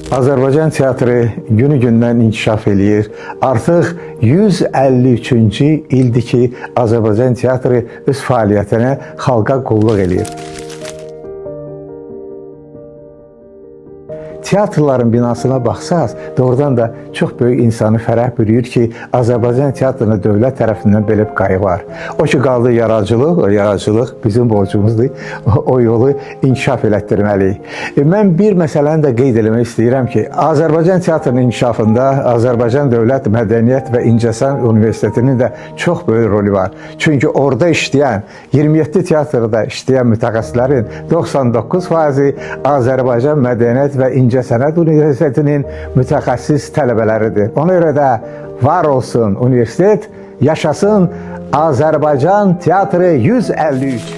Azərbaycan teatrı günü-gündən inkişaf eləyir. Artıq 153-cü ildir ki, Azərbaycan teatrı öz fəaliyyətinə xalqa qulluq eləyir. Teatrların binasına baxsaz, doğrudan da çox böyük insanı fərəh bürüyür ki, Azərbaycan teatrına dövlət tərəfindən belə bir qayğı var. O ki qaldı yaradıcılıq, o yaradıcılıq bizim borcumuzdur. O yolu inkişaf elətdirməliyik. Mən bir məsələni də qeyd eləmək istəyirəm ki, Azərbaycan teatrının inkişafında Azərbaycan Dövlət Mədəniyyət və İncəsənət Universitetinin də çox böyük rolü var. Çünki orada işləyən 27 teatrda işləyən mütəxəssislərin 99%-i Azərbaycan Mədəniyyət və İncəsənət Universitetinin mütəxəssis tələbələridir. Ona görə də var olsun universitet, yaşasın Azərbaycan teatrı 153.